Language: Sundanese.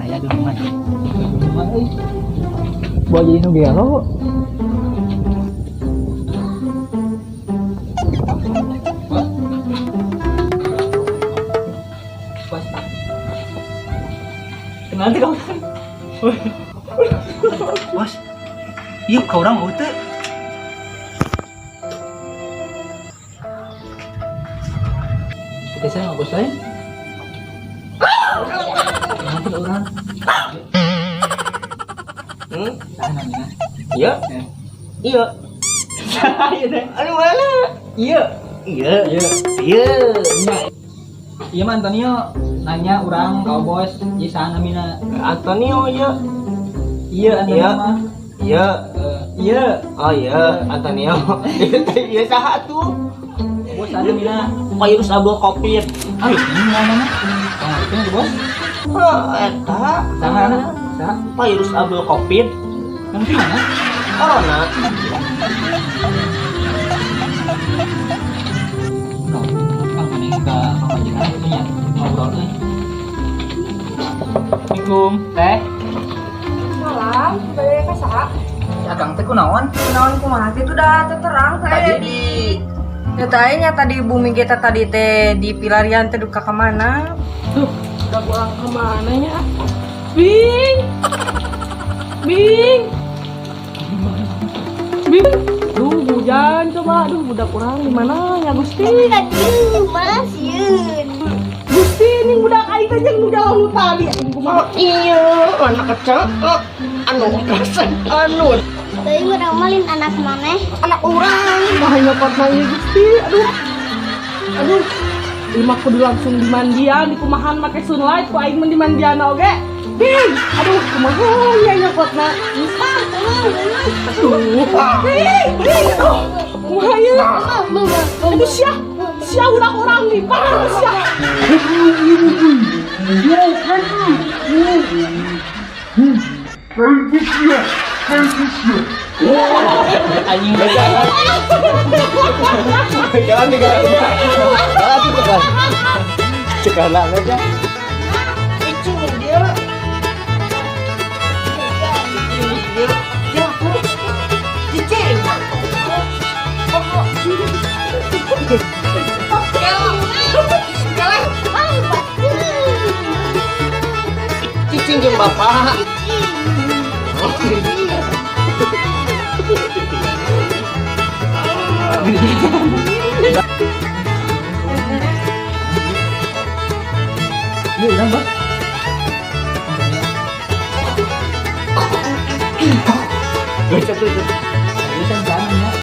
Aya gunungan. Gunungan euy. Bawa jadi nu gelo. Bos. Bos. Kenal tuh kamu? Bos. Yuk, kau orang mau teu? Kita saya nggak bos lain. Kenal tuh orang. Hmm? Saha namanya? Iya. Ya. Iya. Iya teh. Anu mana? Iya. Iya. Iya. Iya. Iya. Iya mah Antonio nanya orang kau bos, ieu saha namina? Antonio iya. Iya Antonio Iya. mah. Iya. Eh, iya. Oh iya, Antonio. Iya saha tuh? Bos saha namina? Virus abel covid. Ah, ini namanya. Kau ngerti nggak bos? Hah, eta Saha ngaranna? Saha? virus abel covid. Kamu di mana? Corona. No, kang mana ke pamajikan itu nya ngobrol euy. Assalamualaikum, Teh. Malam, bade ka saha? Si Akang teh kunaon? Kunaon kumaha kitu da teu terang Tadi teh di Ya teh nya tadi bumi kita tadi teh di pilarian teh duka ka mana? Duh, udah pulang kemana ya? Bing! Bing! Bing! Duh, hujan coba. Duh, budak kurang di mana ya Gusti? Aduh, mas yeun. Gusti, ini budak aing teh jeung nu jalan nu tadi. Aing kumaha? Oh iya, anak kecil. Oh, anu kerasan anu Teuing urang mah lain anak maneh. Anak orang. Kumaha nyokotna ieu Gusti? Aduh. Aduh. Ieu mah kudu langsung dimandian, dikumahan make sunlight ku aing mah dimandian oge. Bing! Aduh, kumaha ya nyokotna? Aduh. Bing! Bing! Aduh. Kumaha ieu? Aduh sia. Sia udah orang nih, parah sia. Anjing. Jalan nih, jalan. Jalan tuh cekan. Cekan lah aja. Itu dia. Dia. Ya, aku. Cicing. Cicing jeung bapak. Iya, urang, Bos. Antonio. Gak tuh. Seriusan saha namanya?